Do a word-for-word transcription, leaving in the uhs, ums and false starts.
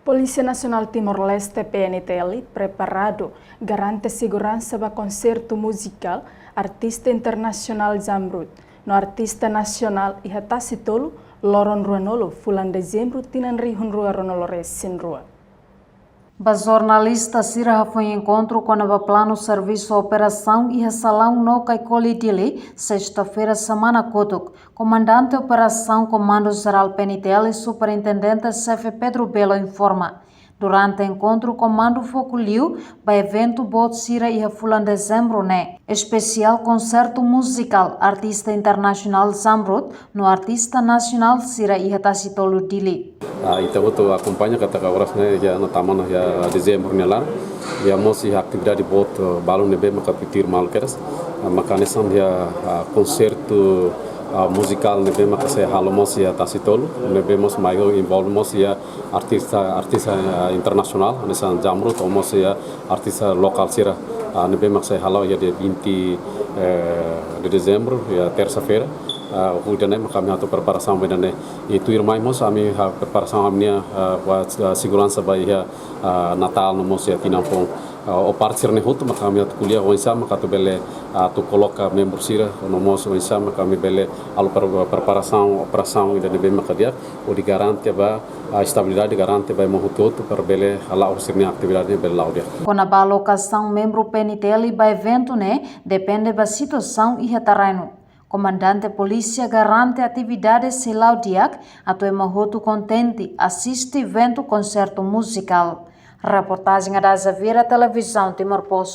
Polísia Nasionál Timor-Leste, P N T L, preparadu garante seguransa ba konsertu muzikál artista internasionál Zamrud no artista nasionál iha Tasitolu, loron ruanulu fulan Dezembru tinan rihun rua ruanulu resin rua. Ba jornalista sira hafoin enkontru kona-ba planu servisu operasaun iha salaun no Caicoli, Dili, sesta-feira semana kotuk, Komandante Operasaun Komandu Jerál P N T L, Superintendente Xefe Pedro Belo informa. Durante enkontru, komandu foku liu ba eventu boot sira iha fulan Dezembru ne'e, espesiál konsertu muzikál artista internasionál Zamrud no artista nasionál sira iha Tasitolu, Dili. Ah, ita hotu akompaña katak oras ne'e iha ona tama ona iha Dezembru nia laran. Iha mós iha atividade boot, eh, balun ne'ebé maka tuir malu kedas. Ah, maka hanesan iha, ah, konsertu, ah, muzikál ne'ebé maka sei halo mós iha Tasitolu, ne'ebé mós mai ho envolve mós iha artista, artista, ah, internasionál, hanesan Zamrud, no mós iha artista lokál sira, ah, ne'ebé maka sei halo iha dia vinte, eh, de Dezembru, iha tersa-feira. Ah, ho ida-ne'e maka ami atu preparasaun ba ida-ne'e. I tuirmai mós ami halo preparasaun ami-nia, ah, ba, ah, seguransa ba iha, ah, Natál no mós iha tinan foun. Ah, ho parte sira-ne'e hotu maka ami atu ko'alia oinsá maka atu bele, ah, atu koloka membru sira, no mós oinsá maka ami bele halo pre-, preparasaun, operasaun ida ne'ebé maka di'ak, hodi garante ba, ah, estabilidade, garante ba ema hotu-hotu para bele hala'o sira-nia atividade bele la'o di'ak. Kona-ba alokasaun membru P N T L ba eventu ne'e depende ba situasaun iha terrenu. Komandante Polísia garante atividade sei la'o di'ak atu ema hotu kontente asiste eventu konsertu muzikál. Reportajen Ada Xaviera, Televizaun Timor Post.